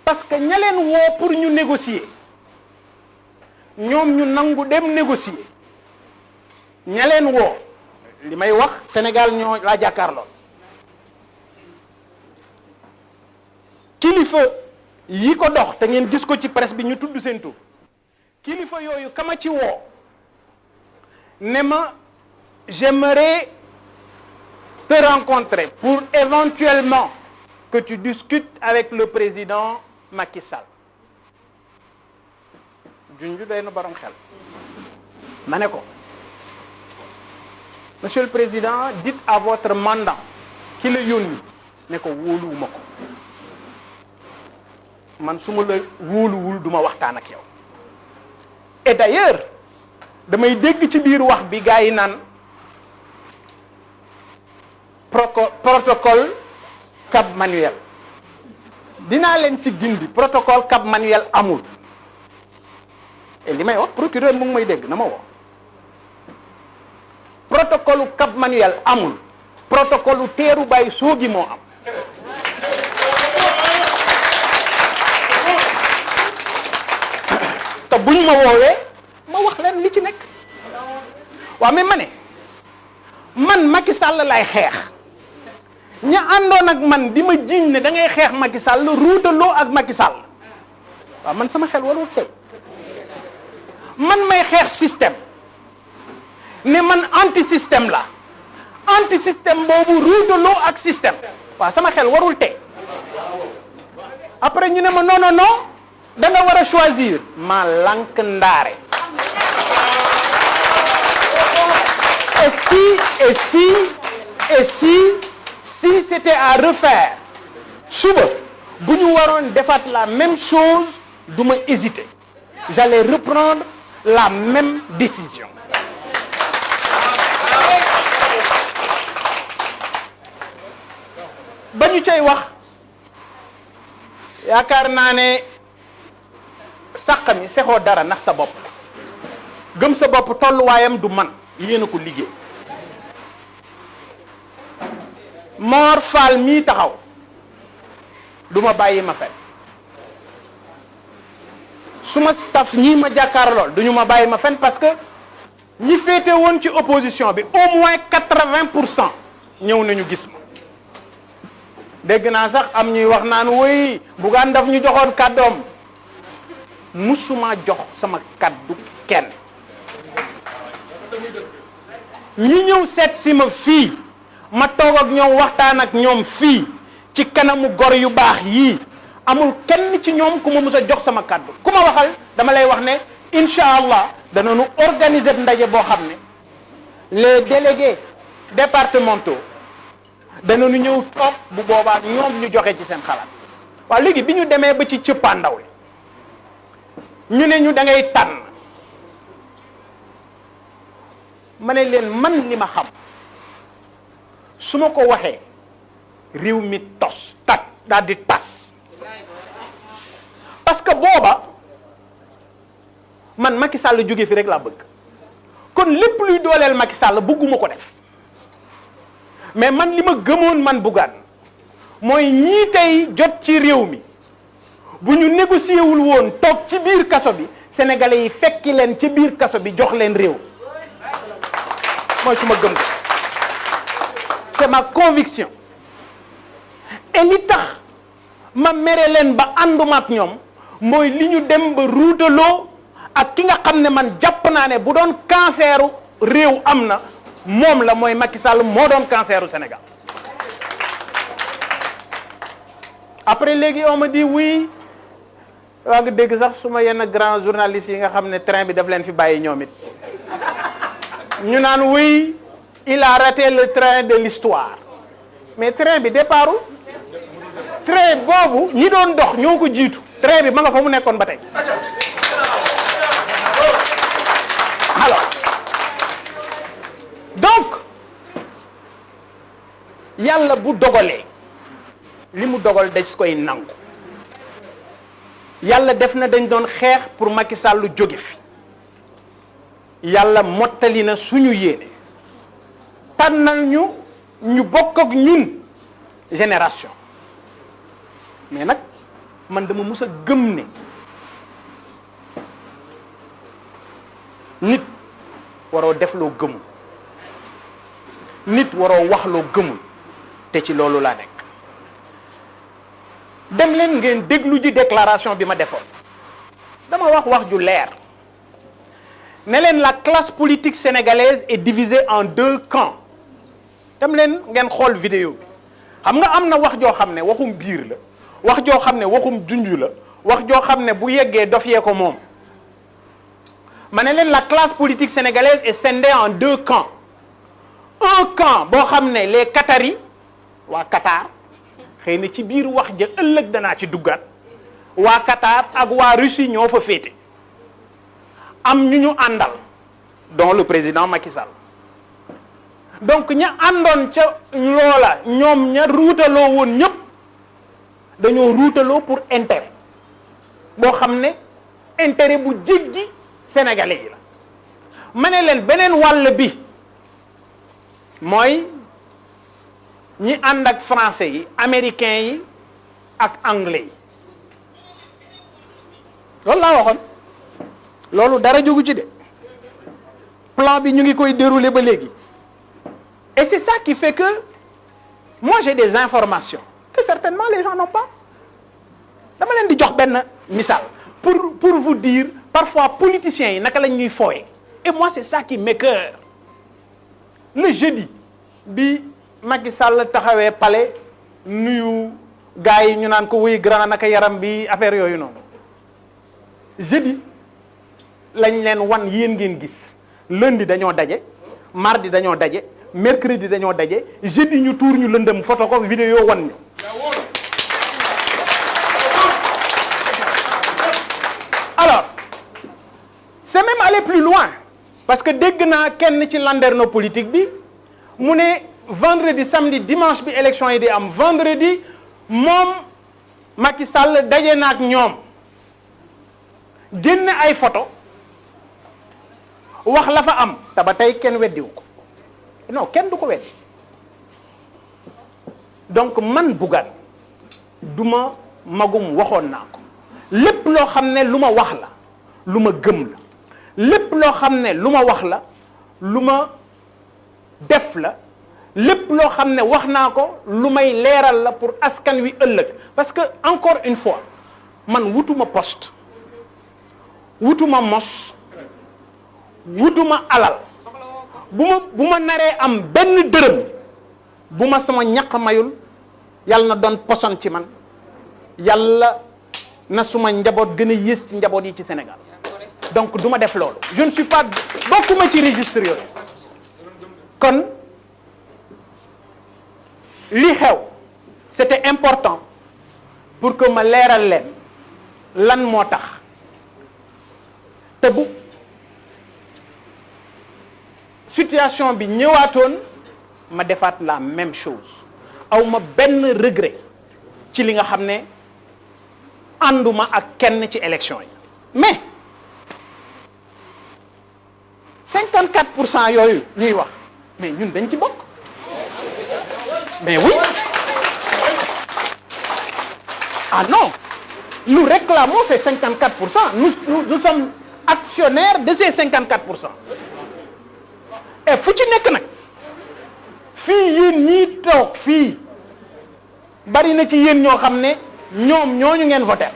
parce que ña leen woo pour ñu négocier ñoom ñu nangu dem négocier ña leen woo li may wax Sénégal ñoo laa jàkkaarloo kilifa yi ko dox te ngeen gis ko ci presse bi ñu tudd seen tur kilifa yooyu kama ci woo ne ma j'aimerais te rencontrer pour éventuellement que tu discutes avec le président Macky Sall junju day na borom xel ma ne ko monsieur le président dites à votre mandant ki la yónni ne ko wóoluwuma ko man su ma la wóoluwul duma waxtaan ak yow et d'ailleurs damay dégg ci biir wax bi gars yi naan protocole Cap Manuel dinaa leen ci gindi protocole Cap Manuel amul et li may wax procureur mu ngi may dégg na ma wax protocole Cap Manuel amul protocole teeru bàyyi soogi moo am te bu ñu ma woowee ma wax leen li ci nekk waaw mais ma ne man Macky Sall lay xeex ña àndoon ak man di ma jiiñ ne da ngay xeex Macky Sall ruutaloo ak Macky Sall waaw man sama xel warul sey man may xeex système ne man anti système la anti système boobu ruutaloo ak système waaw sama xel warul tey après ñu ne ma non non non da nga war a choisir ma lank ndaare si c'était à refaire suba bu ñu waroon defaat la même chose du ma hésiter j'allais reprendre la même décision ba ñu cay wax yaakaar naa ne sàq mi sexoo dara ndax sa bopp gëm sa bopp tolluwaayam du man yéen a ko liggéey Mor Fall mii taxaw du ma bàyyi ma fen suma staff ñii ma jàkkaarlool du ñu ma bàyyi ma fen parce que ñi féete woon ci opposition bi au moins 80% ñëw nañu gis ma dégg naa sax am ñuy wax naan woy Bougane daf ñu joxoon kàddoom musuma jox sama kàddu kenn ñi ñëw seet si ma fii ma toog ak ñoom waxtaan ak ñoom fii ci kanamu gor yu baax yii amul kenn ci ñoom ku ma mus a jox sama kàddu ku ma waxal dama lay wax ne incha allah danañu organiser ndaje boo xam ne les délégués départementaux danañu ñëw toog bu boobaa ñoom ñu joxe ci seen xalaat waaw léegi bi ñu demee ba ci cëppaandaw li ñu ne ñu da ngay tànn ma ne leen man li ma xam su ma ko waxee réew mi tos tat daal di tas parce que booba man Macky Sall jóge fi rek laa bëgg kon lépp luy dooleel Macky Sall bëgguma ko def mais man li ma gëmoon man Bougane mooy ñii tey jot ci réew mi bu ñu négocié wul woon toog ci biir kaso bi sénégalais yi fekki leen ci biir kaso bi jox leen réew mooy su ma gëm ko c'est ma conviction et li tax ma mere leen ba ànduma ak ñoom mooy li ñu dem ba ruutaloo ak ki nga xam ne man jàpp naa ne bu doon canceru réew am na moom la mooy Macky Sall moo doon canceru Sénégal après léegi on me dit oui waa nga dégg sax su ma yenn grand journalistes yi nga xam ne train bi daf leen fi bàyyi ñoom it ñu naan oui il a raté le train de l'histoire mais train bi départul train boobu ñi doon dox ñoo ko jiitu train bi ma nga fa mu nekkoon ba tey alors donc yàlla bu dogalee li mu dogal dañ koy nangu yàlla def na dañ doon xeex pour Macky Sall lu jóge fi yàlla mottali na suñu yéene tànnal ñu bokk ak ñun génération mais nag man dama mus a gëm ne nit waroo def loo gëmul, nit waroo wax loo gëmul, te ci loolu laa nekk. dem leen ngeen déglu ji déclaration bi ma defoon. dama wax ju leer ne leen la classe politique sénégalaise est divisée en 2 camps. dem leen ngeen xool vidéo bi. xam nga am na wax joo xam ne waxum biir la, wax joo xam ne waxum junju la, wax joo xam ne bu yeggee dof yee ko moom. ma ne leen la classe politique sénégalaise est scindée en 2 camps. un camp boo xam ne les Qataris, waa Qatar, xëy na ci biir wax ja ëllëg danaa ci duggaat, waa Qatar ak waa Russie ñoo fa féete. am ñu ñu àndal dont le président Macky Sall. donc ña àndoon ca loola ñoom ña ruutaloo woon ñëpp dañoo ruutaloo pour intérêt boo xam ne intérêt bu jéggi sénégalais yi la. ma ne leen beneen wàll bi mooy ñi ànd ak français yi, américains yi ak anglais yi. loolu laa waxoon, loolu dara jógu ci de. plan bi ñu ngi koy dérouler ba léegi. Et c'est ça qui fait que moi j'ai des informations que certainement les gens n'ont pas. dama leen di jox benn misaal pour vous dire parfois politiciens yi naka lañ ñuy fooye. Et moi c'est ça qui m'écoeure. Le jeudi bi Macky Sall taxawee palais nuyu gars yi ñu naan ko wuy grand naka yaram bi affaire yooyu noonu. jeudi lañ leen wan yéen ngeen gis lundi dañoo daje, mardi dañoo daje, mercredi dañoo daje, jeudi ñu tuur ñu lëndëm photo ko vidéo wan ñu. alors c'est même aller plus loin parce que dégg naa kenn ci landerneau politique bi mu ne vendredi samedi dimanche bi élection yi di am, vendredi moom Macky Sall daje na ak ñoom génne ay photo wax la fa am te ba tey kenn weddiwu ko. non kenn du ko weddi. donc man Bougane duma magum waxoon naa ko lépp loo xam ne lu ma wax la, lu ma gëm la, lépp loo xam ne lu ma wax la, lu ma def la, lépp loo xam ne wax naa ko lu may leeral la pour askan wi ëllëg. parce que encore une fois man wutuma poste, wutuma mos, wutuma alal. bu ma naree am benn dërëm bu ma sama ñaq mayul yàlla na doon poson ci man, yàlla na suma njaboot gën a yées ci njaboot yi ci Sénégal. donc du ma def loolu. je ne suis pas bokkuma ci registre yooyu. kon li xew c'était important pour que ma leeral leen lan moo tax te bu situation bi ñëwaatoon ma defaat la même chose. aw ma benn regret ci li nga xam ne ànduma ak kenn ci élection yi. mais 54% yooyu ñuy wax mais ñun dañ ci bokk. mais oui. ah non, nous réclamons ces 54%. Nous sommes actionnaires de ces 54%. et fu ci nekk nag fii yéen ñii toog fii bari na ci yéen ñoo xam ne ñoom ñooñu ngeen voter